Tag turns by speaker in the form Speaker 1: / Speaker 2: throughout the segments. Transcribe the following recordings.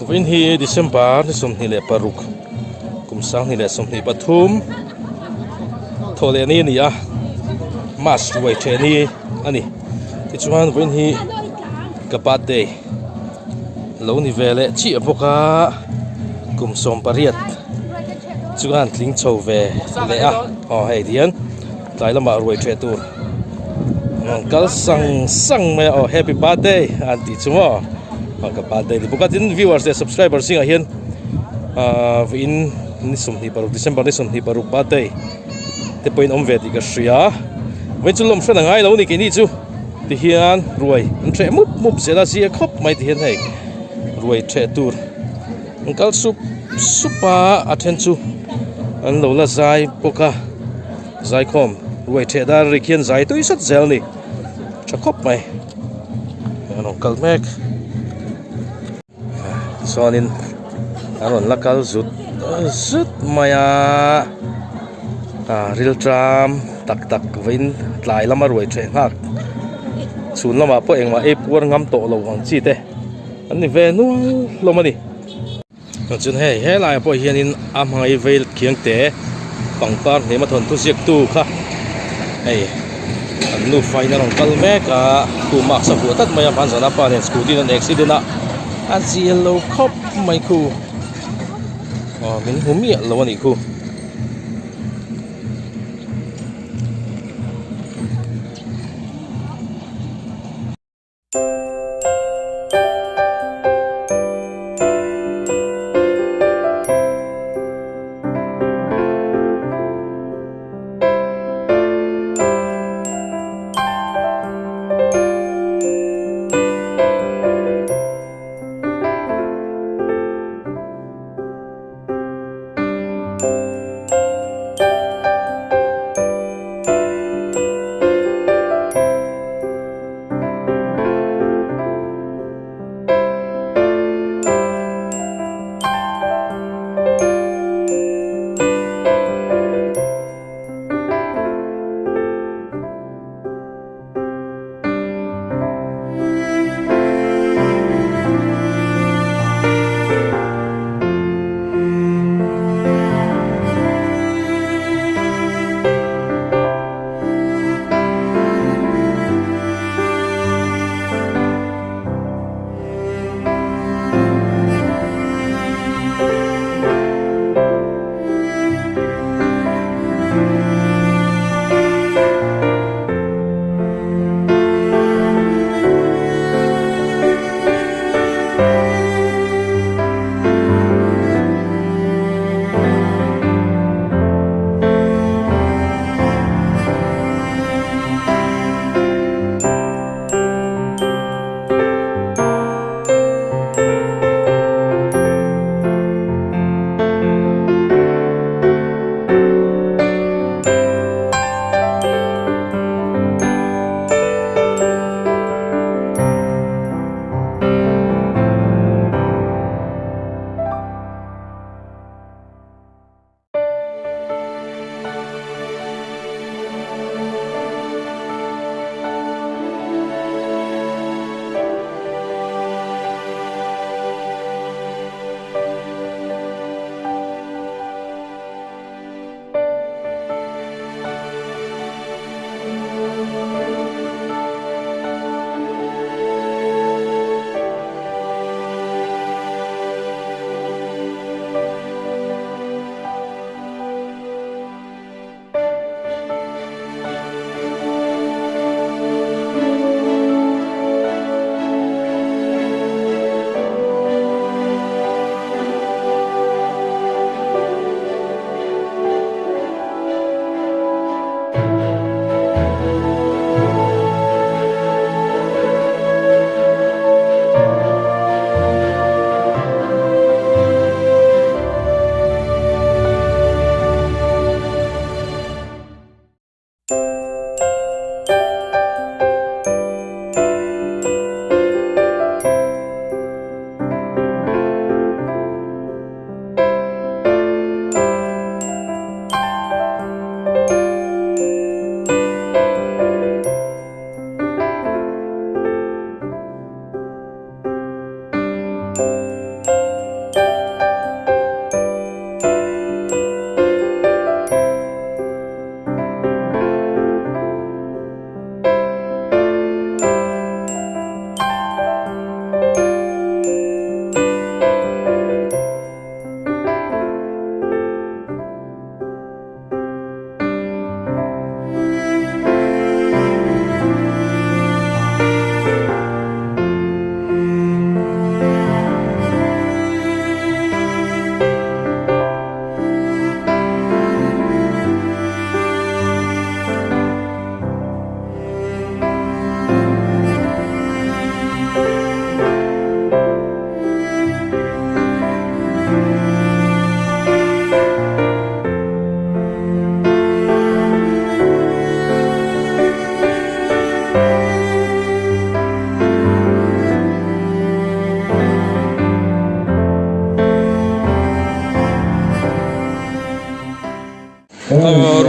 Speaker 1: Vawiin hi December ni 26 kum 2023 thawh leh ni a ni a mass ruai theh ni a ni tichuan vawiin hi ka birthday lo ni ve leh chiah bawk a kum 18 chuan tling chho ve leh a aw hei tihian tlai lamah ruai theh tur an rawn kal sang sang mai a aw happy birthday an tih chu maw aw ka birthday ni bawk a tin viewers leh subscriber zingah hian ahh vawiin ni 26 December ni 26 birthday te pawhin awm ve tih ka hria vawiin chu lawm hran a ngai lo a ni keini chu tihian ruai an hreh mup mup zel a zia khawp mai tihian hei ruai hreh tur an kal sup sup a a then chu an lo la zai bawk a zaikhawm ruai hreh dar ri khian zai tui sat zel a ni tha khawp mai an rawn kal mek chuanin an rawn la kal zut zut mai a ah rilṭam tak tak vawiin tlai lama ruai ṭheh nghak chhun lamah pawh engmah ei puar ngam tawh lo ang chi te an ni ve nual hlawm a ni. Chuan hei helaiah pawh hianin a hmangaih veil khiang te pangpar hnem a thawnthu ziaktu kha hei an nufa in a rawn kal mek a khu mask a vuah tlat mai a hmanzana pa nen scooty in an accident a a zial lo khawp mai khu aw min hmu miah lo a nih khu.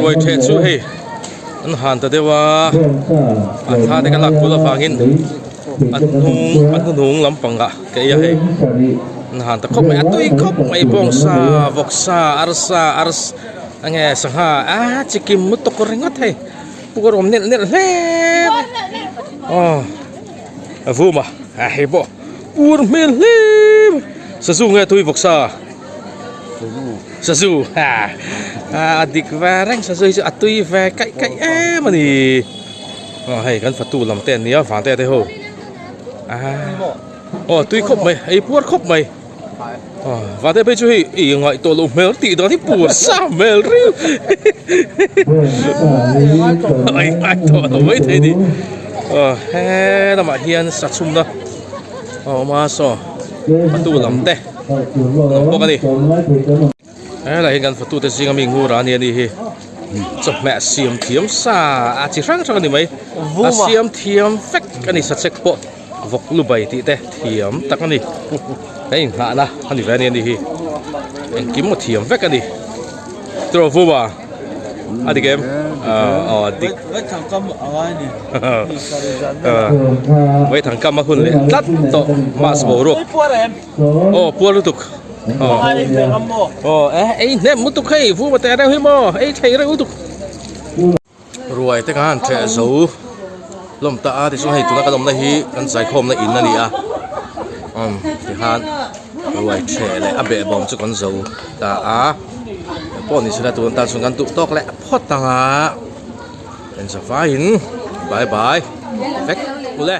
Speaker 1: Ruai theh chu hei an han ta deuh a, a thla te ka lak kul avangin a hnung a hnuhnung lampangah ka ei a hei an han ta khawp mai a tui khawp mai bawngsa vawksa arsa ars enge sangha ah chikim lutuk ringawt hei puk a rawm nelh nelh hle mai aw a vum a a hei pawh ur hmel hle mai sazu nge tui vawksa. Sazu ha a dik ve reng sazu hi chu a tui ve kaih kaih em a ni aw hei kan fatu lam te an nia vang te te ho aw tui khawp mai ei puar khawp mai aw vang te phei chu hei ei ngaih tawh loh hmel tih dan hi puar sa hmel riu ei ngai tawh lo mai thei a ni aw he lamah hian sa chhumna a awm a saw fatu lam te. An awm bawk a ni. Helai hi kan fatute zinga mi ngur a ni a ni hi. Chawhmeh siam thiam sa a chi hrang hrang a ni mai. A siam thiam vek a ni sachek pawh vawk lu bai tih te thiam tak a ni. Kan inghahna a ni ve a ni a ni hi. Engkim a thiam vek a ni. Tiraw Vuma? A dik em? Aw a dik. Vaithangkam a hun leh tlat tawh mass boruak. Aw puar lutuk aw aw eh ei hnem lutuk hei vuma teh reuh hi maw ei thei reuh lutuk ruai te khan theh zo hlawm ta a tichuan hei tuna kan awmna hi kan zaikhawmna in a ni a umm tikhan ruai theh leh a behbawm chu kan zo ta a pawh ni sela tun tan chuan kan duh tawk leh phawt ang a en zavaiin bye bye vek ule.